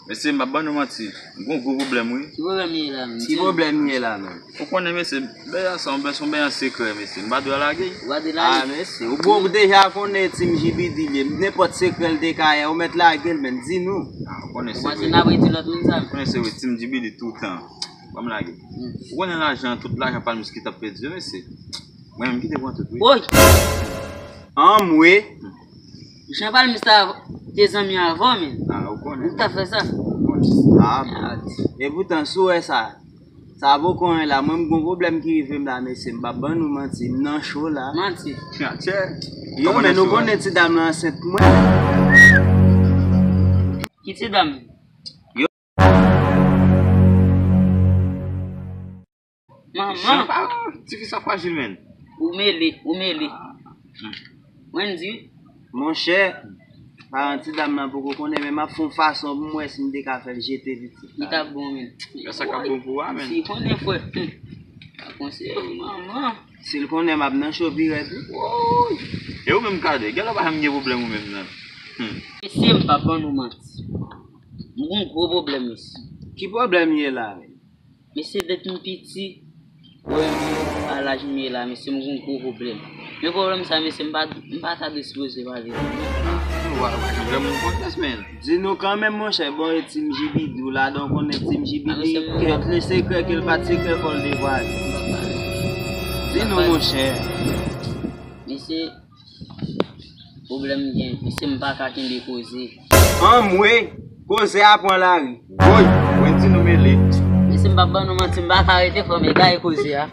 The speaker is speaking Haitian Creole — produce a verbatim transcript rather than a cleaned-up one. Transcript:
Mesye, m ap ban nou manti. M gon gwo pwoblèm, wi. Ki pwoblèm ye la menm? Ki pwoblèm ye la menm? Ou konnen, mesye, bèy a sa, yon bèy, se yon bèy an sekrè, mesye. M pa dwe al lage. Ou pa dwe lage? Ah, mesye, ou bon, ou deja konnen Team G B D li ye. Nenpòt sekrè l te ka ye, ou mèt lage l, menm. Di nou. Ah, ou konnen se vre. Ou panse n ap redi lòt moun sa? Ou konnen se vre, Team G B D toutan. Ban m lage. Ou konnen lajan, tout lajan Palmis ki t ap pèdi yo, mesye. Mwen menm ki te pran tout, wi. Woy! Anmwe! Jan Palmis ta te zanmi avè w, men. Ah, ou konnen. Ou ta fè sa. Ou konnen. Ah, epoutan, si w wè sa, sa poko anyen la. Mwen, m gon pwoblèm ki rive m la, mesye. M p ap ban nou manti. M nan cho la. Manti. Tchè. Yo, men nou konnen ti dam nan ansent mwen. Ki ti dam? Manman. Jan pa, tifi sa frajil, menn. Ou mele, ou mele. Wendy. Monchè, paran ti dam nan poko konnen, men m ap fè yon fason pou m wè si m te ka fè l jete pitit la. Li t ap bon, menn. Sa k ap bon pou ou a, menn. Si konnen, frè. Sa konseye wi, manman. Si l konnen, m ap nan cho pi rèd, wi. Woy! E ou menm, Kade, gèlè w pa janm gen pwoblèm ou menm nan. Mesye, m p ap ban nou manti. M gon gwo pwoblèm, mesye. Ki pwoblèm ye la, menn? Mesye, dèt m piti, wè m, a laj m ye la, mesye, m gon gwo pwoblèm. Men pwoblèm sa, mesye, m pa, m pa ta dwe sipoze pale. Ou pa, ou pa janm fè moun konfyans, menn. Di nou kanmenm, monchè, bon, e Team G B D ou ladan, ou konnen Team G B D, kèt li sekrè ke l pa t sekrè, fò l devwale. Di nou, monchè. Mesye, pwoblèm m gen, mesye, m pa ka kenbe koze. Anmwe, koze a pran lari. Woy, Wendy nou mele. Mesye, m p ap ban nou manti, m pa ka rete, frè m, egaye koze a.